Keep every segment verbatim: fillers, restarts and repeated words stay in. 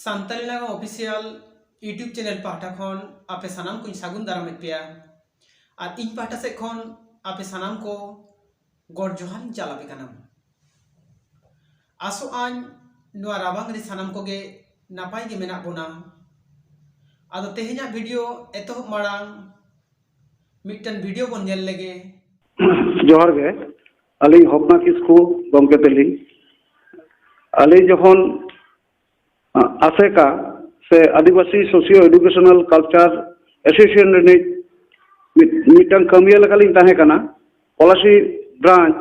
ᱥᱟᱱᱛᱟᱞᱤ ᱱᱟᱜᱟᱢ official YouTube channel ᱯᱟᱦᱴᱟ ᱠᱷᱚᱱ ᱟᱯᱮ ᱥᱟᱱᱟᱢ ᱠᱚᱧ ᱥᱟᱹᱜᱩᱱ ᱫᱟᱨᱟᱢᱮᱫ ᱯᱮᱭᱟ᱾ ᱟᱨ ᱤᱧ ᱯᱟᱦᱴᱟ ᱥᱮᱫ ᱠᱷᱚᱱ ᱟᱯᱮ ᱥᱟᱱᱟᱢ ᱠᱚ ᱜᱚᱰ ᱡᱚᱦᱟᱨ ᱤᱧ ᱪᱟᱞ ᱟᱯᱮ ᱠᱟᱱᱟ᱾ ᱟᱥᱚᱜ ᱟᱹᱧ ᱱᱚᱣᱟ ᱨᱟᱵᱟᱝ ᱨᱮ ᱥᱟᱱᱟᱢ ᱠᱚᱜᱮ ᱱᱟᱯᱟᱭ ᱜᱮ ᱢᱮᱱᱟᱜ ᱵᱚᱱᱟ᱾ ᱟᱫᱚ ᱛᱮᱦᱮᱧᱟᱜ ᱵᱷᱤᱰᱤᱭᱳ ᱮᱛᱚᱦᱚᱵ ᱢᱟᱲᱟᱝ ᱢᱤᱫᱴᱮᱱ ᱵᱷᱤᱰᱤᱭᱳ ᱵᱚᱱ ᱧᱮᱞ ᱞᱮᱜᱮ᱾ ᱡᱚᱦᱟᱨ ᱜᱮ, ᱟᱹᱞᱤᱧ ᱦᱚᱯᱱᱟ ᱠᱤᱥᱠᱩ ᱜᱚᱢᱠᱮ ᱛᱟᱹᱞᱤᱧ᱾ ᱟᱹᱞᱤᱧ ᱡᱚᱠᱷᱚᱱ ᱟᱥᱮᱠᱟ ᱥᱮ ᱟᱹᱫᱤᱵᱟᱹᱥᱤ ᱥᱳᱥᱤᱭᱳ ᱮᱰᱩᱠᱮᱥᱚᱱᱟᱞ ᱠᱟᱞᱪᱟᱨ ᱮᱥᱳᱥᱤᱭᱮᱥᱚᱱ ᱨᱤᱱᱤᱡ ᱢᱤᱫ, ᱢᱤᱫᱴᱟᱝ ᱠᱟᱹᱢᱤᱭᱟᱹ ᱞᱮᱠᱟᱞᱤᱧ ᱛᱟᱦᱮᱸ ᱠᱟᱱᱟ, ᱯᱚᱞᱟᱥᱤ ᱵᱨᱟᱧᱪ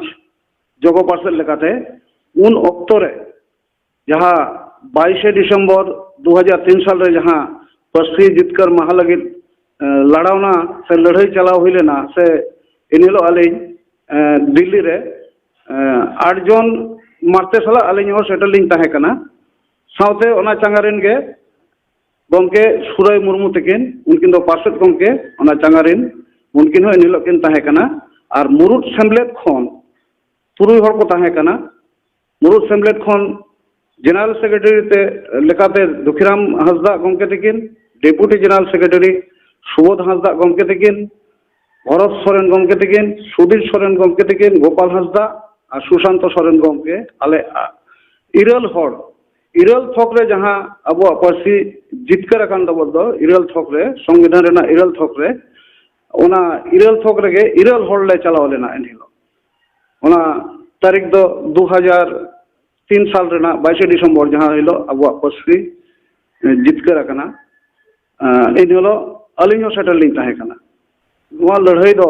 ᱡᱚᱜᱚ ᱯᱟᱨᱥᱮᱫ ᱞᱮᱠᱟᱛᱮ, ᱩᱱ ᱚᱠᱛᱚ ᱨᱮ ᱡᱟᱦᱟᱸ ᱵᱟᱭᱤᱥᱮ ᱰᱤᱥᱮᱢᱵᱚᱨ ᱫᱩ ᱦᱟᱡᱟᱨ ᱛᱤᱱ ᱥᱟᱞ ᱨᱮ ᱡᱟᱦᱟᱸ ᱯᱟᱹᱨᱥᱤ ᱡᱤᱛᱠᱟᱹᱨ ᱢᱟᱦᱟ ᱞᱟᱹᱜᱤᱫ, ᱮ, ᱞᱟᱲᱟᱣᱱᱟ ᱥᱮ ᱞᱟᱹᱲᱦᱟᱹᱭ ᱪᱟᱞᱟᱣ ᱦᱩᱭ ᱞᱮᱱᱟ, ᱥᱮ ᱮᱱ ᱦᱤᱞᱳᱜ ᱟᱹᱞᱤᱧ, ᱮ, ᱫᱤᱞᱞᱤ ᱨᱮ, ᱮ, ᱟᱴ ᱡᱚᱱ ᱢᱟᱨᱛᱮ ᱥᱟᱞᱟᱜ ᱟᱹᱞᱤᱧ ᱦᱚᱸ ᱥᱮᱴᱮᱨ ᱞᱤᱧ ᱛᱟᱦᱮᱸ ᱠᱟᱱᱟ᱾ ᱥᱟᱶᱛᱮ ᱚᱱᱟ ᱪᱟᱸᱜᱟ ᱨᱮᱱ ᱜᱮ ᱜᱚᱢᱠᱮ ᱥᱩᱨᱟᱹᱭ ᱢᱩᱨᱢᱩ ᱛᱟᱹᱠᱤᱱ, ᱩᱱᱠᱤᱱ ᱫᱚ ᱯᱟᱨᱥᱮᱫ ᱜᱚᱢᱠᱮ ᱚᱱᱟ ᱪᱟᱸᱜᱟ ᱨᱮᱱ, ᱩᱱᱠᱤᱱ ᱦᱚᱸ ᱮᱱ ᱦᱤᱞᱳᱜ ᱠᱤᱱ ᱛᱟᱦᱮᱸ ᱠᱟᱱᱟ᱾ ᱟᱨ ᱢᱩᱨᱩᱫ ᱥᱮᱢᱞᱮᱫ ᱠᱷᱚᱱ ᱛᱩᱨᱩᱭ ᱦᱚᱲ ᱠᱚ ᱛᱟᱦᱮᱸ ᱠᱟᱱᱟ᱾ ᱢᱩᱲᱩᱫ ᱥᱮᱢᱞᱮᱫ ᱠᱷᱚᱱ ᱡᱮᱱᱟᱨᱮᱞ ᱥᱮᱠᱨᱮᱴᱟᱨᱤ ᱛᱮ ᱞᱮᱠᱟᱛᱮ ᱫᱩᱠᱷᱤᱨᱟᱢ ᱦᱟᱸᱥᱫᱟᱜ ᱜᱚᱢᱠᱮ ᱛᱟᱹᱠᱤᱱ, ᱰᱮᱯᱩᱴᱤ ᱡᱮᱱᱟᱨᱮᱞ ᱥᱮᱠᱨᱮᱴᱟᱨᱤ ᱥᱩᱵᱳᱫᱷ ᱦᱟᱸᱥᱫᱟᱜ ᱜᱚᱢᱠᱮ ᱛᱟᱹᱠᱤᱱ, ᱵᱷᱚᱨᱚᱛ ᱥᱚᱨᱮᱱ ᱜᱚᱢᱠᱮ ᱛᱟᱹᱠᱤᱱ, ᱥᱩᱫᱷᱤᱨ ᱥᱚᱨᱮᱱ ᱜᱚᱢᱠᱮ ᱛᱟᱹᱠᱤᱱ, ᱜᱳᱯᱟᱞ ᱦᱟᱸᱥᱫᱟᱜ ᱟᱨ ᱥᱩᱥᱟᱱᱛᱚ ᱥᱚᱨᱮᱱ ᱜᱚᱢᱠᱮ, ᱟᱞᱮ ᱤᱨᱟᱹᱞ ᱦᱚᱲ, ᱤᱨᱟᱹᱞ ᱛᱷᱚᱠ ᱨᱮ ᱡᱟᱦᱟᱸ ᱟᱵᱚᱣᱟᱜ ᱯᱟᱹᱨᱥᱤ ᱡᱤᱛᱠᱟᱹᱨ ᱟᱠᱟᱱ ᱛᱟᱵᱚᱱ ᱫᱚ, ᱤᱨᱟᱹᱞ ᱛᱷᱚᱠ ᱨᱮ, ᱥᱚᱝᱵᱤᱫᱷᱟᱱ ᱨᱮᱱᱟᱜ ᱤᱨᱟᱹᱞ ᱛᱷᱚᱠ ᱨᱮ, ᱚᱱᱟ ᱤᱨᱟᱹᱞ ᱛᱷᱚᱠ ᱨᱮᱜᱮ ᱤᱨᱟᱹᱞ ᱦᱚᱲ ᱞᱮ ᱪᱟᱞᱟᱣ ᱞᱮᱱᱟ ᱮᱱᱦᱤᱞᱳᱜ᱾ ᱚᱱᱟ ᱛᱟᱹᱨᱤᱠᱷ ᱫᱚ ᱫᱩ ᱦᱟᱡᱟᱨ ᱛᱤᱱ ᱥᱟᱞ ᱨᱮᱱᱟᱜ ᱵᱟᱭᱤᱥᱮ ᱰᱤᱥᱮᱢᱵᱚᱨ, ᱡᱟᱦᱟᱸ ᱦᱤᱞᱳᱜ ᱟᱵᱚᱣᱟᱜ ᱯᱟᱹᱨᱥᱤ, ᱮ, ᱡᱤᱛᱠᱟᱹᱨ ᱟᱠᱟᱱᱟ᱾ ᱮ, ᱮᱱ ᱦᱤᱞᱳᱜ ᱟᱹᱞᱤᱧ ᱦᱚᱸ ᱥᱮᱴᱮᱨ ᱞᱤᱧ ᱛᱟᱦᱮᱸ ᱠᱟᱱᱟ᱾ ᱱᱚᱣᱟ ᱞᱟᱹᱲᱦᱟᱹᱭ ᱫᱚ,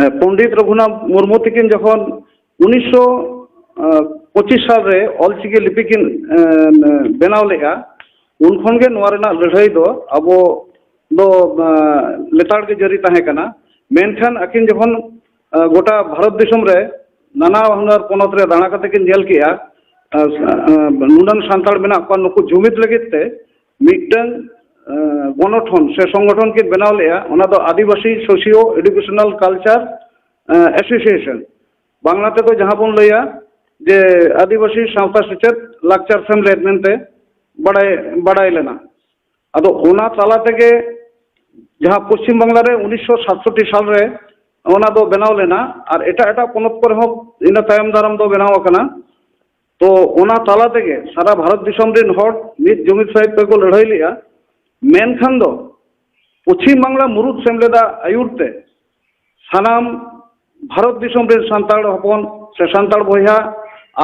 ᱮ, ᱯᱚᱱᱰᱤᱛ ᱨᱚᱜᱷᱩᱱᱟᱛᱷ ᱢᱩᱨᱢᱩ ᱛᱟᱹᱠᱤᱱ ᱡᱚᱠᱷᱚᱱ ᱩᱱᱤᱥᱥᱚ ᱯᱚᱸᱪᱤᱥ ᱥᱟᱞ ᱨᱮ ᱚᱞᱪᱤᱠᱤ ᱞᱤᱯᱤ ᱠᱤᱱ, ᱮ, ᱵᱮᱱᱟᱣ ᱞᱮᱫᱼᱟ, ᱩᱱ ᱠᱷᱚᱱ ᱜᱮ ᱱᱚᱣᱟ ᱨᱮᱱᱟᱜ ᱞᱟᱹᱲᱦᱟᱹᱭ ᱫᱚ ᱟᱵᱚ ᱫᱚ, ᱮ, ᱞᱮᱛᱟᱲ ᱜᱮ ᱡᱟᱹᱨᱤ ᱛᱟᱦᱮᱸ ᱠᱟᱱᱟ᱾ ᱢᱮᱱᱠᱷᱟᱱ ᱟᱹᱠᱤᱱ ᱡᱚᱠᱷᱚᱱ, ᱮ, ᱜᱚᱴᱟ ᱵᱷᱟᱨᱚᱛ ᱫᱤᱥᱚᱢ ᱨᱮ ᱱᱟᱱᱟ ᱦᱩᱱᱟᱹᱨ ᱯᱚᱱᱚᱛ ᱨᱮ ᱫᱟᱬᱟ ᱠᱟᱛᱮ ᱠᱤᱱ ᱧᱮᱞ ᱠᱮᱜᱼᱟ, ᱮ, ᱮ, ᱱᱩᱱᱟᱹᱝ ᱥᱟᱱᱛᱟᱲ ᱢᱮᱱᱟᱜ ᱠᱚᱣᱟ, ᱱᱩᱠᱩ ᱡᱩᱢᱤᱫ ᱞᱟᱹᱜᱤᱫ ᱛᱮ ᱢᱤᱫᱴᱟᱝ, ᱮ, ᱜᱚᱱᱚᱴᱷᱚᱱ ᱥᱮ ᱥᱚᱝᱜᱚᱴᱷᱚᱱ ᱠᱤᱱ ᱵᱮᱱᱟᱣ ᱞᱮᱜᱼᱟ᱾ ᱚᱱᱟ ᱫᱚ ᱟᱹᱫᱤᱵᱟᱹᱥᱤ ᱥᱳᱥᱤᱭᱳ ᱮᱰᱩᱠᱮᱥᱚᱱᱟᱞ ᱠᱟᱞᱪᱟᱨ, ᱮ, ᱮᱥᱳᱥᱤᱭᱮᱥᱚᱱ, ᱵᱟᱝᱞᱟ ᱛᱮᱫᱚ ᱡᱟᱦᱟᱸ ᱵᱚᱱ ᱞᱟᱹᱭᱟ ᱡᱮ ᱟᱹᱫᱤᱵᱟᱹᱥᱤ ᱥᱟᱶᱛᱟ ᱥᱮᱪᱮᱫ ᱞᱟᱠᱪᱟᱨ ᱥᱮᱢᱞᱮᱫ ᱢᱮᱱᱛᱮ᱾ ᱵᱟᱲᱟᱭ ᱵᱟᱲᱟᱭ ᱞᱮᱱᱟ᱾ ᱟᱫᱚ ᱚᱱᱟ ᱛᱟᱞᱟ ᱛᱮᱜᱮ ᱡᱟᱦᱟᱸ ᱯᱚᱥᱪᱤᱢ ᱵᱟᱝᱞᱟ ᱨᱮ ᱩᱱᱤᱥᱥᱚ ᱥᱟᱛᱥᱚᱴᱴᱤ ᱥᱟᱞ ᱨᱮ ᱚᱱᱟ ᱫᱚ ᱵᱮᱱᱟᱣ ᱞᱮᱱᱟ, ᱟᱨ ᱮᱴᱟᱜ ᱮᱴᱟᱜ ᱯᱚᱱᱚᱛ ᱠᱚᱨᱮ ᱦᱚᱸ ᱤᱱᱟᱹ ᱛᱟᱭᱚᱢ ᱫᱟᱨᱟᱢ ᱫᱚ ᱵᱮᱱᱟᱣ ᱟᱠᱟᱱᱟ᱾ ᱛᱚ ᱚᱱᱟ ᱛᱟᱞᱟ ᱛᱮᱜᱮ ᱥᱟᱨᱟ ᱵᱷᱟᱨᱚᱛ ᱫᱤᱥᱚᱢ ᱨᱮᱱ ᱦᱚᱲ ᱢᱤᱫ ᱡᱩᱢᱤᱫ ᱥᱟᱹᱦᱤᱡ ᱛᱮᱠᱚ ᱞᱟᱹᱲᱦᱟᱹᱭ ᱞᱮᱜᱼᱟ᱾ ᱢᱮᱱᱠᱷᱟᱱ ᱫᱚ ᱯᱚᱪᱷᱤᱢ ᱵᱟᱝᱞᱟ ᱢᱩᱲᱩᱫ ᱥᱮᱢᱞᱮᱫᱟᱜ ᱟᱹᱭᱩᱨ ᱛᱮ ᱥᱟᱱᱟᱢ ᱵᱷᱟᱨᱚᱛ ᱫᱤᱥᱚᱢ ᱨᱮᱱ ᱥᱟᱱᱛᱟᱲ ᱦᱚᱯᱚᱱ ᱥᱮ ᱥᱟᱱᱛᱟᱲ ᱵᱚᱭᱦᱟ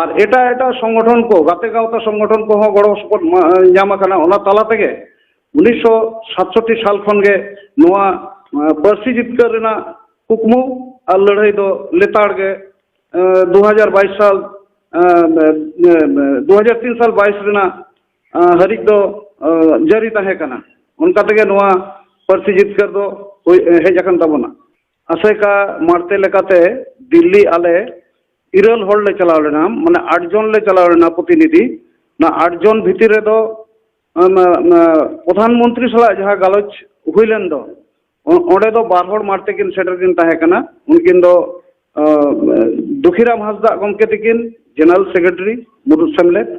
ᱟᱨ ᱮᱴᱟᱜ ᱮᱴᱟᱜ ᱥᱚᱝᱜᱚᱴᱷᱚᱱ ᱠᱚ, ᱜᱟᱛᱮ ᱜᱟᱶᱛᱟ ᱥᱚᱝᱜᱚᱴᱷᱚᱱ ᱠᱚᱦᱚᱸ ᱜᱚᱲᱚ ᱥᱚᱯᱚᱦᱚᱫ ᱧᱟᱢ ᱟᱠᱟᱱᱟ᱾ ᱚᱱᱟ ᱛᱟᱞᱟ ᱛᱮᱜᱮ ᱩᱱᱤᱥᱥᱚ ᱥᱟᱛᱥᱚᱴᱴᱤ ᱥᱟᱞ ᱠᱷᱚᱱ ᱜᱮ ᱱᱚᱣᱟ ᱯᱟᱹᱨᱥᱤ ᱡᱤᱛᱠᱟᱹᱨ ᱨᱮᱱᱟᱜ ᱠᱩᱠᱢᱩ ᱟᱨ ᱞᱟᱹᱲᱦᱟᱹᱭ ᱫᱚ ᱞᱮᱛᱟᱲ ᱜᱮ ᱫᱩ ᱦᱟᱡᱟᱨ ᱵᱟᱭᱤᱥ ᱥᱟᱞ, ᱫᱩ ᱦᱟᱡᱟᱨ ᱛᱤᱱ ᱥᱟᱞ ᱵᱟᱭᱤᱥ ᱨᱮᱱᱟᱜ ᱦᱟᱹᱨᱤᱡ ᱫᱚ ᱡᱟᱹᱨᱤ ᱛᱟᱦᱮᱸ ᱠᱟᱱᱟ᱾ ᱚᱱᱠᱟ ᱛᱮᱜᱮ ᱱᱚᱣᱟ ᱯᱟᱹᱨᱥᱤ ᱡᱤᱛᱠᱟᱹᱨ ᱫᱚ ᱦᱩᱭ ᱦᱮᱡ ᱟᱠᱟᱱ ᱛᱟᱵᱚᱱᱟ᱾ ᱟᱥᱮᱠᱟ ᱢᱟᱲᱛᱮ ᱞᱮᱠᱟᱛᱮ ᱫᱤᱞᱞᱤ ᱟᱞᱮ ᱤᱨᱟᱹᱞ ᱦᱚᱲ ᱞᱮ ᱪᱟᱞᱟᱣ ᱞᱮᱱᱟ, ᱢᱟᱱᱮ ᱟᱴ ᱡᱚᱱ ᱞᱮ ᱪᱟᱞᱟᱣ ᱞᱮᱱᱟ ᱯᱨᱚᱛᱤᱱᱤᱫᱷᱤ᱾ ᱚᱱᱟ ᱟᱴ ᱡᱚᱱ ᱵᱷᱤᱛᱤᱨ ᱨᱮᱫᱚ ᱯᱨᱚᱫᱷᱟᱱ ᱢᱚᱱᱛᱨᱤ ᱥᱟᱞᱟᱜ ᱡᱟᱦᱟᱸ ᱜᱟᱞᱚᱪ ᱦᱩᱭ ᱞᱮᱱ ᱫᱚ, ᱚᱸᱰᱮ ᱫᱚ ᱵᱟᱨ ᱦᱚᱲ ᱢᱟᱲᱛᱮ ᱠᱤᱱ ᱥᱮᱴᱮᱨ ᱠᱤᱱ ᱛᱟᱦᱮᱸ ᱠᱟᱱᱟ᱾ ᱩᱱᱠᱤᱱ ᱫᱚ ᱫᱩᱠᱷᱤᱨᱟᱢ ᱦᱟᱸᱥᱫᱟᱜ ᱜᱚᱢᱠᱮ ᱛᱤᱠᱤᱱ, ᱡᱮᱱᱟᱨᱟᱞ ᱥᱮᱠᱨᱮᱴᱟᱨᱤ ᱢᱩᱲᱩᱫ ᱥᱮᱢᱞᱮᱫ,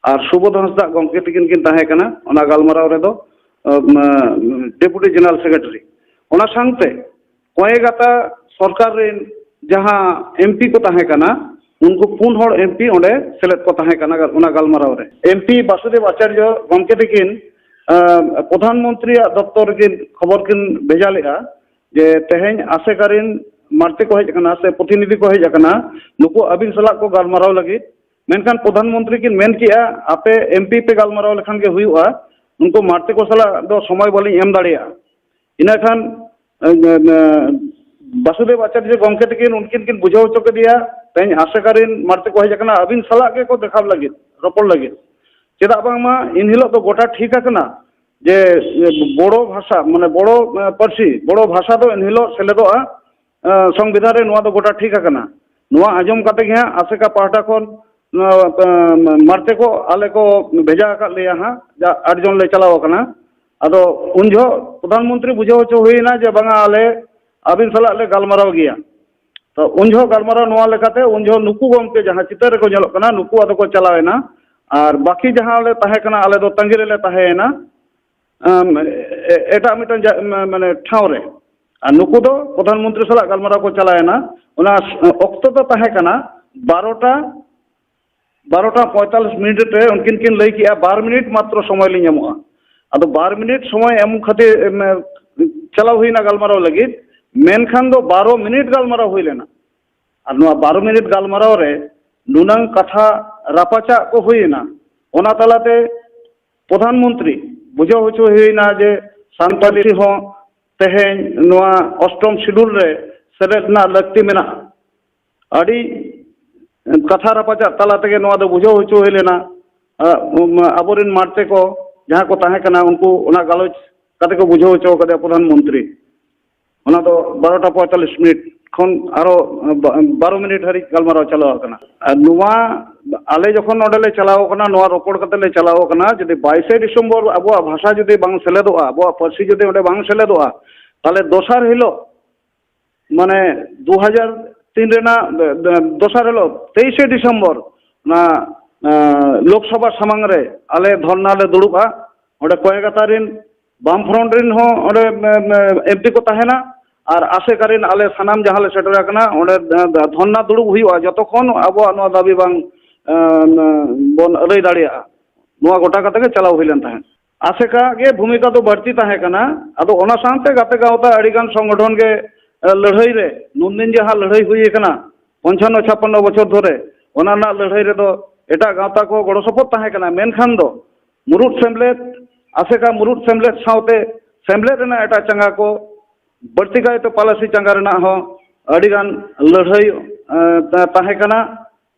ᱟᱨ ᱥᱩᱵᱳᱫᱷ ᱦᱟᱸᱥᱫᱟᱜ ᱜᱚᱢᱠᱮ ᱛᱤᱠᱤᱱ ᱠᱤᱱ ᱛᱟᱦᱮᱸ ᱠᱟᱱᱟ ᱚᱱᱟ ᱜᱟᱞᱢᱟᱨᱟᱣ ᱨᱮᱫᱚ ᱰᱮᱯᱩᱴᱤ ᱡᱮᱱᱟᱨᱟᱞ ᱥᱮᱠᱨᱮᱴᱟᱨᱤ᱾ ᱚᱱᱟ ᱥᱟᱶᱛᱮ ᱠᱚᱭᱮᱜᱟᱛᱟ ᱥᱚᱨᱠᱟᱨ ᱨᱮᱱ ᱡᱟᱦᱟᱸ ᱮᱢᱯᱤ ᱠᱚ ᱛᱟᱦᱮᱸ ᱠᱟᱱᱟ, ᱩᱱᱠᱩ ᱯᱩᱱ ᱦᱚᱲ ᱮᱢᱯᱤ ᱚᱸᱰᱮ ᱥᱮᱞᱮᱫ ᱠᱚ ᱛᱟᱦᱮᱸ ᱠᱟᱱᱟ ᱚᱱᱟ ᱜᱟᱞᱢᱟᱨᱟᱣ ᱨᱮ᱾ ᱮᱢᱯᱤ ᱵᱟᱥᱩᱫᱮᱵ ᱟᱪᱟᱨᱡᱚ ᱜᱚᱢᱠᱮ ᱛᱤᱠᱤᱱ ᱯᱨᱚᱫᱷᱟᱱ ᱢᱚᱱᱛᱨᱤᱭᱟᱜ ᱫᱚᱯᱛᱚᱨ ᱨᱮᱠᱤᱱ ᱠᱷᱚᱵᱚᱨ ᱠᱤᱱ ᱵᱷᱮᱡᱟ ᱞᱮᱫᱼᱟ ᱡᱮ ᱛᱮᱦᱮᱧ ᱟᱥᱮᱠᱟ ᱨᱮᱱ ᱢᱟᱲᱛᱮ ᱠᱚ ᱦᱮᱡ ᱟᱠᱟᱱᱟ ᱥᱮ ᱯᱨᱚᱛᱤᱱᱤᱫᱷᱤ ᱠᱚ ᱦᱮᱡ ᱟᱠᱟᱱᱟ, ᱱᱩᱠᱩ ᱟᱹᱵᱤᱱ ᱥᱟᱞᱟᱜ ᱠᱚ ᱜᱟᱞᱢᱟᱨᱟᱣ ᱞᱟᱹᱜᱤᱫ᱾ ᱢᱮᱱᱠᱷᱟᱱ ᱯᱨᱚᱫᱷᱟᱱ ᱢᱚᱱᱛᱨᱤ ᱠᱤᱱ ᱢᱮᱱ ᱠᱮᱜᱼᱟ, ᱟᱯᱮ ᱮᱢᱯᱤ ᱯᱮ ᱜᱟᱞᱢᱟᱨᱟᱣ ᱞᱮᱠᱷᱟᱱ ᱜᱮ ᱦᱩᱭᱩᱜᱼᱟ, ᱩᱱᱠᱩ ᱢᱟᱲᱛᱮ ᱠᱚ ᱥᱟᱞᱟᱜ ᱫᱚ ᱥᱚᱢᱚᱭ ᱵᱟᱹᱞᱤᱧ ᱮᱢ ᱫᱟᱲᱮᱭᱟᱜᱼᱟ᱾ ᱤᱱᱟᱹ ᱠᱷᱟᱱ ᱵᱟᱥᱩᱫᱮᱵ ᱟᱪᱟᱨᱡᱚ ᱜᱚᱢᱠᱮ ᱛᱟᱹᱠᱤᱱ ᱩᱱᱠᱤᱱ ᱠᱤᱱ ᱵᱩᱡᱷᱟᱹᱣ ᱦᱚᱪᱚ ᱠᱮᱫᱮᱭᱟ, ᱛᱮᱦᱮᱧ ᱟᱥᱮᱠᱟ ᱨᱮᱱ ᱢᱟᱲᱛᱮ ᱠᱚ ᱦᱮᱡ ᱟᱠᱟᱱᱟ, ᱟᱹᱵᱤᱱ ᱥᱟᱞᱟᱜ ᱜᱮᱠᱚ ᱫᱮᱠᱷᱟᱣ ᱞᱟᱹᱜᱤᱫ, ᱨᱚᱯᱚᱲ ᱞᱟᱹᱜᱤᱫ᱾ ᱪᱮᱫᱟᱜ ᱵᱟᱝᱢᱟ ᱮᱱᱦᱤᱞᱳᱜ ᱫᱚ ᱜᱚᱴᱟ ᱴᱷᱤᱠ ᱟᱠᱟᱱᱟ ᱡᱮ ᱵᱳᱰᱳ ᱵᱷᱟᱥᱟ, ᱢᱟᱱᱮ ᱵᱳᱰᱳ ᱯᱟᱹᱨᱥᱤ, ᱵᱳᱰᱳ ᱵᱷᱟᱥᱟ ᱫᱚ ᱮᱱᱦᱤᱞᱳᱜ ᱥᱮᱞᱮᱫᱚᱜᱼᱟ ᱥᱚᱝᱵᱤᱫᱷᱟᱱ ᱨᱮ, ᱱᱚᱣᱟ ᱫᱚ ᱜᱚᱴᱟ ᱴᱷᱤᱠ ᱟᱠᱟᱱᱟ᱾ ᱱᱚᱣᱟ ᱟᱸᱡᱚᱢ ᱠᱟᱛᱮ ᱜᱮ ᱦᱟᱸᱜ ᱟᱥᱮᱠᱟ ᱯᱟᱦᱴᱟ ᱠᱷᱚᱱ ᱱᱚᱣᱟ, ᱮᱸ, ᱢᱟᱲᱛᱮ ᱠᱚ ᱟᱞᱮ ᱠᱚ ᱵᱷᱮᱡᱟ ᱟᱠᱟᱫ ᱞᱮᱭᱟ ᱦᱟᱸᱜ, ᱡᱟ ᱟᱴ ᱡᱚᱱ ᱞᱮ ᱪᱟᱞᱟᱣ ᱟᱠᱟᱱᱟ᱾ ᱟᱫᱚ ᱩᱱ ᱡᱚᱦᱚᱜ ᱯᱨᱚᱫᱷᱟᱱ ᱢᱚᱱᱛᱨᱤ ᱵᱩᱡᱷᱟᱹᱣ ᱦᱚᱪᱚ ᱦᱩᱭᱮᱱᱟ ᱡᱮ ᱵᱟᱝᱟ, ᱟᱞᱮ ᱟᱹᱵᱤᱱ ᱥᱟᱞᱟᱜ ᱞᱮ ᱜᱟᱞᱢᱟᱨᱟᱣ ᱜᱮᱭᱟ᱾ ᱛᱚ ᱩᱱ ᱡᱚᱦᱚᱜ ᱜᱟᱞᱢᱟᱨᱟᱣ ᱱᱚᱣᱟ ᱞᱮᱠᱟᱛᱮ, ᱩᱱ ᱡᱚᱦᱚᱜ ᱱᱩᱠᱩ ᱜᱚᱢᱠᱮ ᱡᱟᱦᱟᱸ ᱪᱤᱛᱟᱹᱨ ᱨᱮᱠᱚ ᱧᱮᱞᱚᱜ ᱠᱟᱱᱟ, ᱱᱩᱠᱩ ᱟᱫᱚ ᱠᱚ ᱪᱟᱞᱟᱣ ᱮᱱᱟ ᱟᱨ ᱵᱟᱹᱠᱤ ᱡᱟᱦᱟᱸ ᱞᱮ ᱛᱟᱦᱮᱸ ᱠᱟᱱᱟ, ᱟᱞᱮ ᱫᱚ ᱛᱟᱺᱜᱤ ᱨᱮᱞᱮ ᱛᱟᱦᱮᱸᱭᱮᱱᱟ᱾ ᱟᱢ, ᱮ-, ᱮᱴᱟᱜ ᱢᱤᱫᱴᱟᱝ ᱡᱟ-, ᱢᱟ-, ᱢᱟᱱᱮ ᱴᱷᱟᱶ ᱨᱮ᱾ ᱟᱨ ᱱᱩᱠᱩ ᱫᱚ ᱯᱨᱚᱫᱷᱟᱱ ᱢᱚᱱᱛᱨᱤ ᱥᱟᱞᱟᱜ ᱜᱟᱞᱢᱟᱨᱟᱣ ᱠᱚ ᱪᱟᱞᱟᱣᱮᱱᱟ᱾ ᱚᱱᱟ ᱚᱠᱛᱚ ᱫᱚ ᱛᱟᱦᱮᱸ ᱠᱟᱱᱟ ᱵᱟᱨᱚᱴᱟ, ᱵᱟᱨᱚᱴᱟ ᱯᱚᱸᱭᱛᱟᱞᱞᱤᱥ ᱢᱤᱱᱤᱴ ᱨᱮ᱾ ᱩᱱᱠᱤᱱ ᱠᱤᱱ ᱞᱟᱹᱭ ᱠᱮᱜᱼᱟ, "ᱵᱟᱨ ᱢᱤᱱᱤᱴ ᱢᱟᱛᱨᱚ ᱥᱚᱢᱚᱭ ᱞᱤᱧ ᱮᱢᱚᱜᱼᱟ᱾" ᱟᱫᱚ ᱵᱟᱨ ᱢᱤᱱᱤᱴ ᱥᱚᱢᱚᱭ ᱮᱢ ᱠᱷᱟᱹᱛᱤᱨ, ᱮᱢ, ᱪᱟᱞᱟᱣ ᱦᱩᱭᱱᱟ ᱜᱟᱞᱢᱟᱨᱟᱣ ᱞᱟᱹᱜᱤᱫ, ᱢᱮᱱᱠᱷᱟᱱ ᱫᱚ ᱵᱟᱨᱚ ᱢᱤᱱᱤᱴ ᱜᱟᱞᱢᱟᱨᱟᱣ ᱦᱩᱭ ᱞᱮᱱᱟ᱾ ᱟᱨ ᱱᱚᱣᱟ ᱵᱟᱨᱚ ᱢᱤᱱᱤᱴ ᱜᱟᱞᱢᱟᱨᱟᱣ ᱨᱮ ᱱᱩᱱᱟᱹᱝ ᱠᱟᱛᱷᱟ ᱨᱟᱯᱟᱪᱟᱜ ᱠᱚ ᱦᱩᱭᱮᱱᱟ᱾ ᱚᱱᱟ ᱛᱟᱞᱟᱛᱮ ᱯᱨᱚᱫᱷᱟᱱ ᱢᱚᱱᱛᱨᱤ ᱵᱩᱡᱷᱟᱹᱣ ᱦᱚᱪᱚ ᱦᱩᱭᱱᱟ ᱡᱮ ᱥᱟᱱᱛᱟᱲᱤ ᱦᱚᱸ ᱛᱮᱦᱮᱧ ᱱᱚᱣᱟ ᱚᱥᱴᱚᱢ ᱥᱤᱰᱩᱞ ᱨᱮ ᱥᱮᱞᱮᱫ ᱨᱮᱱᱟᱜ ᱞᱟᱹᱠᱛᱤ ᱢᱮᱱᱟᱜᱼᱟ᱾ ᱟᱹᱰᱤ ᱠᱟᱛᱷᱟ ᱨᱟᱯᱟᱪᱟᱜ ᱛᱟᱞᱟ ᱛᱮᱜᱮ ᱱᱚᱣᱟ ᱫᱚ ᱵᱩᱡᱷᱟᱹᱣ ᱦᱚᱪᱚ ᱦᱩᱭ ᱞᱮᱱᱟ᱾ ᱟ, ᱩᱢ, ᱟᱵᱚᱨᱮᱱ ᱢᱟᱲᱛᱮ ᱠᱚ ᱡᱟᱦᱟᱸ ᱠᱚ ᱛᱟᱦᱮᱸ ᱠᱟᱱᱟ, ᱩᱱᱠᱩ ᱚᱱᱟ ᱜᱟᱞᱚᱪ ᱠᱟᱛᱮ ᱠᱚ ᱵᱩᱡᱷᱟᱹᱣ ᱦᱚᱪᱚ ᱠᱟᱫᱮᱭᱟ ᱯᱨᱚᱫᱷᱟᱱ ᱢᱚᱱᱛᱨᱤ᱾ ᱚᱱᱟ ᱫᱚ ᱵᱟᱨᱚᱴᱟ ᱯᱚᱸᱭᱛᱟᱞᱞᱤᱥ ᱢᱤᱱᱤᱴ ᱠᱷᱚᱱ ᱟᱨᱚ ᱵᱟ-, ᱵᱟᱨᱚ ᱢᱤᱱᱤᱴ ᱦᱟᱹᱨᱤᱡ ᱜᱟᱞᱢᱟᱨᱟᱣ ᱪᱟᱞᱟᱣ ᱟᱠᱟᱱᱟ᱾ ᱟᱨ ᱱᱚᱣᱟ ᱟᱞᱮ ᱡᱚᱠᱷᱚᱱ ᱱᱚᱰᱮ ᱞᱮ ᱪᱟᱞᱟᱣ ᱟᱠᱟᱱᱟ, ᱱᱚᱣᱟ ᱨᱚᱯᱚᱲ ᱠᱟᱛᱮ ᱞᱮ ᱪᱟᱞᱟᱣ ᱟᱠᱟᱱᱟ, ᱡᱩᱫᱤ ᱵᱟᱭᱤᱥᱮ ᱰᱤᱥᱮᱢᱵᱚᱨ ᱟᱵᱚᱣᱟᱜ ᱵᱷᱟᱥᱟ ᱡᱩᱫᱤ ᱵᱟᱝ ᱥᱮᱞᱮᱫᱚᱜᱼᱟ, ᱟᱵᱚᱣᱟᱜ ᱯᱟᱹᱨᱥᱤ ᱡᱩᱫᱤ ᱚᱸᱰᱮ ᱵᱟᱝ ᱥᱮᱞᱮᱫᱚᱜᱼᱟ, ᱛᱟᱦᱚᱞᱮ ᱫᱚᱥᱟᱨ ᱦᱤᱞᱳᱜ, ᱢᱟᱱᱮ, ᱫᱩ ᱦᱟᱡᱟᱨ ᱛᱤᱱ ᱨᱮᱱᱟᱜ ᱫᱚᱥᱟᱨ ᱦᱤᱞᱳᱜ, ᱛᱮᱭᱤᱥᱮ ᱰᱤᱥᱮᱢᱵᱚᱨ, ᱚᱱᱟ, ᱮᱸ, ᱞᱳᱠᱥᱚᱵᱷᱟ ᱥᱟᱢᱟᱝ ᱨᱮ ᱟᱞᱮ ᱫᱷᱚᱨᱱᱟ ᱞᱮ ᱫᱩᱲᱩᱵᱼᱟ᱾ ᱚᱸᱰᱮ ᱠᱚᱭᱮᱠᱟᱛᱟ ᱨᱮᱱ ᱵᱟᱢ ᱯᱷᱨᱚᱱᱴ ᱨᱮᱱ ᱦᱚᱸ ᱚᱸᱰᱮ, ᱮᱢ, ᱮᱢ, ᱮᱢᱯᱤ ᱠᱚ ᱛᱟᱦᱮᱱᱟ᱾ ᱟᱨ ᱟᱥᱮᱠᱟ ᱨᱮᱱ ᱟᱞᱮ ᱥᱟᱱᱟᱢ ᱡᱟᱦᱟᱸ ᱞᱮ ᱥᱮᱴᱮᱨ ᱟᱠᱟᱱᱟ, ᱚᱸᱰᱮ, ᱮᱸ, ᱫᱷᱚᱨᱱᱟ ᱫᱩᱲᱩᱵ ᱦᱩᱭᱩᱜᱼᱟ, ᱡᱚᱛᱚᱠᱷᱚᱱ ᱟᱵᱚᱣᱟᱜ ᱱᱚᱣᱟ ᱫᱟᱹᱵᱤ ᱵᱟᱝ, ᱮᱸ, ᱵᱚᱱ ᱟᱹᱫᱟᱹᱭ ᱫᱟᱲᱮᱭᱟᱜᱼᱟ᱾ ᱱᱚᱣᱟ ᱜᱚᱴᱟ ᱠᱟᱛᱮ ᱜᱮ ᱪᱟᱞᱟᱣ ᱦᱩᱭ ᱞᱮᱱ ᱛᱟᱦᱮᱸᱫ᱾ ᱟᱥᱮᱠᱟ ᱜᱮ ᱵᱷᱩᱢᱤᱠᱟ ᱫᱚ ᱵᱟᱹᱲᱛᱤ ᱛᱟᱦᱮᱸ ᱠᱟᱱᱟ᱾ ᱟᱫᱚ ᱚᱱᱟ ᱥᱟᱶᱛᱮ ᱜᱟᱛᱮ ᱜᱟᱶᱛᱟ ᱟᱹᱰᱤ ᱜᱟᱱ ᱥᱚᱝᱜᱚᱴᱷᱚᱱ ᱜᱮ, ᱮ, ᱞᱟᱹᱲᱦᱟᱹᱭ ᱨᱮ, ᱱᱩᱱᱫᱤᱱ ᱡᱟᱦᱟᱸ ᱞᱟᱹᱲᱦᱟᱹᱭ ᱦᱩᱭ ᱟᱠᱟᱱᱟ ᱯᱚᱧᱪᱟᱱᱱᱚ ᱪᱷᱟᱯᱟᱱᱱᱚ ᱵᱚᱪᱷᱚᱨ ᱫᱷᱚᱨᱮ, ᱚᱱᱟ ᱨᱮᱱᱟᱜ ᱞᱟᱹᱲᱦᱟᱹᱭ ᱨᱮᱫᱚ ᱮᱴᱟᱜ ᱜᱟᱶᱛᱟ ᱠᱚ ᱜᱚᱲᱚ ᱥᱚᱯᱚᱦᱚᱫ ᱛᱟᱦᱮᱸ ᱠᱟᱱᱟ᱾ ᱢᱮᱱᱠᱷᱟᱱ ᱫᱚ ᱢᱩᱨᱩᱫ ᱥᱮᱢᱞᱮᱫ, ᱟᱥᱮᱠᱟ ᱢᱩᱨᱩᱫ ᱥᱮᱢᱞᱮᱫ ᱥᱟᱶᱛᱮ ᱥᱮᱢᱞᱮᱫ ᱨᱮᱱᱟᱜ ᱮᱴᱟᱜ ᱪᱟᱸᱜᱟ ᱠᱚ, ᱵᱟᱹᱲᱛᱤ ᱠᱟᱭᱛᱮ ᱯᱚᱞᱟᱥᱤ ᱪᱟᱸᱜᱟ ᱨᱮᱱᱟᱜ ᱦᱚᱸ ᱟᱹᱰᱤ ᱜᱟᱱ ᱞᱟᱹᱲᱦᱟᱹᱭ, ᱮ, ᱛᱟ-, ᱛᱟᱦᱮᱸ ᱠᱟᱱᱟ᱾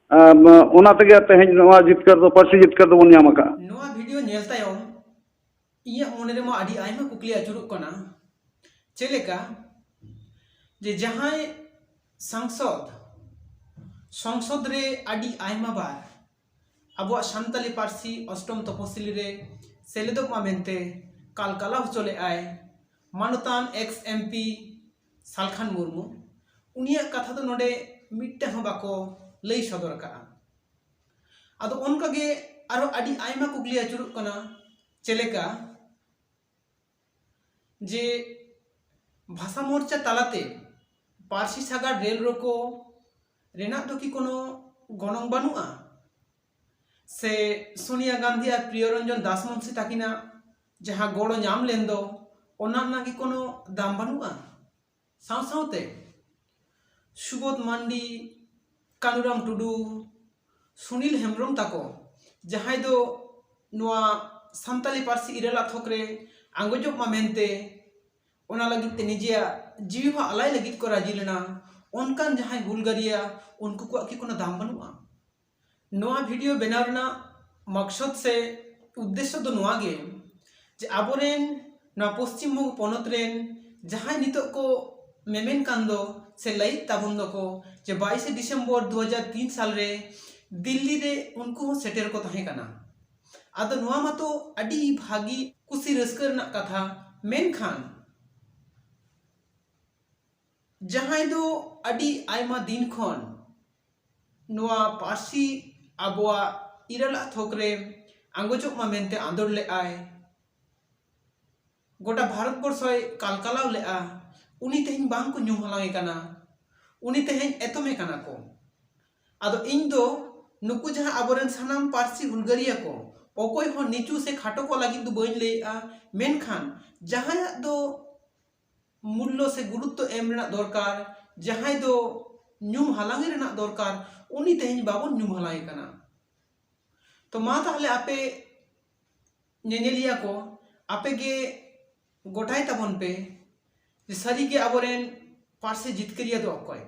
ᱟᱢ, ᱚᱱᱟ ᱛᱮᱜᱮ ᱛᱮᱦᱮᱧ ᱱᱚᱣᱟ ᱡᱤᱛᱠᱟᱹᱨ ᱫᱚ, ᱯᱟᱹᱨᱥᱤ ᱡᱤᱛᱠᱟᱹᱨ ᱫᱚᱵᱚᱱ ᱧᱟᱢ ᱟᱠᱟᱫᱼᱟ᱾ ᱱᱚᱣᱟ ᱵᱷᱤᱰᱤᱭᱳ ᱧᱮᱞ ᱛᱟᱭᱚᱢ ᱤᱧᱟᱹᱜ ᱢᱚᱱᱮ ᱨᱮᱢᱟ ᱟᱹᱰᱤ ᱟᱭᱢᱟ ᱠᱩᱠᱞᱤ ᱟᱹᱪᱩᱨᱚᱜ ᱠᱟᱱᱟ᱾ ᱪᱮᱫ ᱞᱮᱠᱟ ᱡᱮ ᱡᱟᱦᱟᱸᱭ ᱥᱟᱝᱥᱚᱫ, ᱥᱚᱝᱥᱚᱫ ᱨᱮ ᱟᱹᱰᱤ ᱟᱭᱢᱟ ᱵᱟᱨ ᱟᱵᱚᱣᱟᱜ ᱥᱟᱱᱛᱟᱞᱤ ᱯᱟᱹᱨᱥᱤ ᱚᱥᱴᱚᱢ ᱛᱚᱯᱚᱥᱤᱞᱤ ᱨᱮ ᱥᱮᱞᱮᱫᱚᱜ ᱢᱟ ᱢᱮᱱᱛᱮ ᱠᱟᱞᱠᱟᱞᱟ ᱦᱚᱪᱚ ᱞᱮᱫᱼᱟᱭ ᱢᱟᱱᱚᱛᱟᱱ X M P Salkhan Murmu, ᱩᱱᱤᱭᱟᱜ ᱠᱟᱛᱷᱟ ᱫᱚ ᱱᱚᱰᱮ ᱢᱤᱫᱴᱟᱝ ᱦᱚᱸ ᱵᱟᱠᱚ ᱞᱟᱹᱭ ᱥᱚᱫᱚᱨ ᱠᱟᱜᱼᱟ᱾ ᱟᱫᱚ ᱚᱱᱠᱟᱜᱮ ᱟᱨᱦᱚᱸ ᱟᱹᱰᱤ ᱟᱭᱢᱟ ᱠᱩᱠᱞᱤ ᱟᱹᱪᱩᱨᱚᱜ ᱠᱟᱱᱟ, ᱪᱮᱫ ᱞᱮᱠᱟ ᱡᱮ ᱵᱷᱟᱥᱟ ᱢᱳᱨᱪᱟ ᱛᱟᱞᱟᱛᱮ ᱯᱟᱹᱨᱥᱤ ᱥᱟᱜᱟᱲ ᱨᱮᱞ ᱨᱳᱠᱳ ᱨᱮᱱᱟᱜ ᱫᱚ ᱠᱤ ᱠᱳᱱᱳ ᱜᱚᱱᱚᱝ ᱵᱟᱹᱱᱩᱜᱼᱟ? ᱥᱮ ᱥᱳᱱᱤᱭᱟ ᱜᱟᱱᱫᱷᱤ ᱟᱨ ᱯᱨᱤᱭᱚ ᱨᱚᱧᱡᱚᱱ ᱫᱟᱥ ᱢᱩᱱᱥᱤ ᱛᱟᱹᱠᱤᱱᱟᱜ ᱡᱟᱦᱟᱸ ᱜᱚᱲᱚ ᱧᱟᱢ ᱞᱮᱱ ᱫᱚ, ᱚᱱᱟ ᱨᱮᱱᱟᱜ ᱠᱤ ᱠᱳᱱᱳ ᱫᱟᱢ ᱵᱟᱹᱱᱩᱜᱼᱟ? ᱥᱟᱶ ᱥᱟᱶᱛᱮ ᱥᱩᱵᱳᱫᱷ ᱢᱟᱱᱰᱤ, ᱠᱟᱱᱩᱨᱟᱢ ᱴᱩᱰᱩ, ᱥᱩᱱᱤᱞ ᱦᱮᱢᱵᱨᱚᱢ ᱛᱟᱠᱚ, ᱡᱟᱦᱟᱸᱭ ᱫᱚ ᱱᱚᱣᱟ ᱥᱟᱱᱛᱟᱞᱤ ᱯᱟᱹᱨᱥᱤ ᱤᱨᱟᱹᱞᱟᱜ ᱛᱷᱚᱠ ᱨᱮ ᱟᱸᱜᱚᱪᱚᱜ ᱢᱟ ᱢᱮᱱᱛᱮ ᱚᱱᱟ ᱞᱟᱹᱜᱤᱫ ᱛᱮ ᱱᱤᱡᱮᱭᱟᱜ ᱡᱤᱣᱤ ᱦᱚᱸ ᱟᱞᱟᱭ ᱞᱟᱹᱜᱤᱫ ᱠᱚ ᱨᱟᱹᱡᱤ ᱞᱮᱱᱟ, ᱚᱱᱠᱟᱱ ᱡᱟᱦᱟᱸᱭ ᱦᱩᱞᱜᱟᱹᱨᱤᱭᱟ, ᱩᱱᱠᱩ ᱠᱚᱣᱟᱜ ᱠᱤ ᱠᱳᱱᱳ ᱫᱟᱢ ᱵᱟᱹᱱᱩᱜᱼᱟ? ᱱᱚᱣᱟ ᱵᱷᱤᱰᱤᱭᱳ ᱵᱮᱱᱟᱣ ᱨᱮᱱᱟᱜ ᱢᱚᱠᱥᱚᱫ ᱥᱮ ᱩᱫᱽᱫᱮᱥᱥᱚ ᱫᱚ ᱱᱚᱣᱟ ᱜᱮ ᱡᱮ ᱟᱵᱚᱨᱮᱱ ᱱᱚᱣᱟ ᱯᱚᱥᱪᱤᱢ ᱵᱚᱝᱜᱚ ᱯᱚᱱᱚᱛ ᱨᱮᱱ ᱡᱟᱦᱟᱸᱭ ᱱᱤᱛᱚᱜ ᱠᱚ ᱢᱮᱢᱮᱱ ᱠᱟᱱ ᱫᱚ ᱥᱮ ᱞᱟᱹᱭᱮᱫ ᱛᱟᱵᱚᱱ ᱫᱚᱠᱚ ᱡᱮ ᱵᱟᱭᱤᱥᱮ ᱰᱤᱥᱮᱢᱵᱚᱨ ᱫᱩ ᱦᱟᱡᱟᱨ ᱛᱤᱱ ᱥᱟᱞ ᱨᱮ ᱫᱤᱞᱞᱤ ᱨᱮ ᱩᱱᱠᱩ ᱦᱚᱸ ᱥᱮᱴᱮᱨ ᱠᱚ ᱛᱟᱦᱮᱸ ᱠᱟᱱᱟ᱾ ᱟᱫᱚ ᱱᱚᱣᱟ ᱢᱟᱛᱚ ᱟᱹᱰᱤ ᱵᱷᱟᱹᱜᱤ ᱠᱩᱥᱤ ᱨᱟᱹᱥᱠᱟᱹ ᱨᱮᱱᱟᱜ ᱠᱟᱛᱷᱟ, ᱢᱮᱱᱠᱷᱟᱱ ᱡᱟᱦᱟᱸᱭ ᱫᱚ ᱟᱹᱰᱤ ᱟᱭᱢᱟ ᱫᱤᱱ ᱠᱷᱚᱱ ᱱᱚᱣᱟ ᱯᱟᱹᱨᱥᱤ ᱟᱵᱚᱣᱟᱜ ᱤᱨᱟᱹᱞᱟᱜ ᱛᱷᱚᱠ ᱨᱮ ᱟᱸᱜᱚᱪᱚᱜ ᱢᱟ ᱢᱮᱱᱛᱮ ᱟᱸᱫᱳᱲ ᱞᱮᱫᱼᱟᱭ, ᱜᱚᱴᱟ ᱵᱷᱟᱨᱚᱛ ᱵᱚᱨᱥᱚᱭ ᱠᱟᱞᱠᱟᱞᱟᱣ ᱞᱮᱫᱼᱟ, ᱩᱱᱤ ᱛᱮᱦᱮᱧ ᱵᱟᱝ ᱠᱚ ᱧᱩᱢ ᱦᱟᱞᱟᱝ ᱮ ᱠᱟᱱᱟ, ᱩᱱᱤ ᱛᱮᱦᱮᱧ ᱮᱛᱚᱢᱮ ᱠᱟᱱᱟ ᱠᱚ᱾ ᱟᱫᱚ ᱤᱧ ᱫᱚ ᱱᱩᱠᱩ ᱡᱟᱦᱟᱸ ᱟᱵᱚᱨᱮᱱ ᱥᱟᱱᱟᱢ ᱯᱟᱹᱨᱥᱤ ᱦᱩᱞᱜᱟᱹᱨᱤᱭᱟᱹ ᱠᱚ ᱚᱠᱚᱭ ᱦᱚᱸ ᱱᱤᱪᱩ ᱥᱮ ᱠᱷᱟᱴᱚ ᱠᱚ ᱞᱟᱹᱜᱤᱫ ᱫᱚ ᱵᱟᱹᱧ ᱞᱟᱹᱭᱮᱫᱼᱟ, ᱢᱮᱱᱠᱷᱟᱱ ᱡᱟᱦᱟᱸᱭᱟᱜ ᱫᱚ ᱢᱩᱞᱞᱚ ᱥᱮ ᱜᱩᱨᱩᱛᱛᱚ ᱮᱢ ᱨᱮᱱᱟᱜ ᱫᱚᱨᱠᱟᱨ, ᱡᱟᱦᱟᱸᱭ ᱫᱚ ᱧᱩᱢ ᱦᱟᱞᱟᱝ ᱨᱮᱱᱟᱜ ᱫᱚᱨᱠᱟᱨ, ᱩᱱᱤ ᱛᱮᱦᱮᱧ ᱵᱟᱵᱚᱱ ᱧᱩᱢ ᱦᱟᱞᱟᱝ ᱮ ᱠᱟᱱᱟ᱾ ᱛᱚ ᱢᱟ ᱛᱟᱦᱞᱮ ᱟᱯᱮ ᱧᱮᱧᱮᱞᱤᱭᱟᱹ ᱠᱚ, ᱟᱯᱮ ᱜᱮ ᱜᱚᱴᱟᱭ ᱛᱟᱵᱚᱱ ᱯᱮ ᱡᱮ ᱥᱟᱹᱨᱤᱜᱮ ᱟᱵᱚᱨᱮᱱ ᱯᱟᱹᱨᱥᱤ ᱡᱤᱛᱠᱟᱹᱨᱤᱭᱟᱹ ᱫᱚ ᱚᱠᱚᱭ?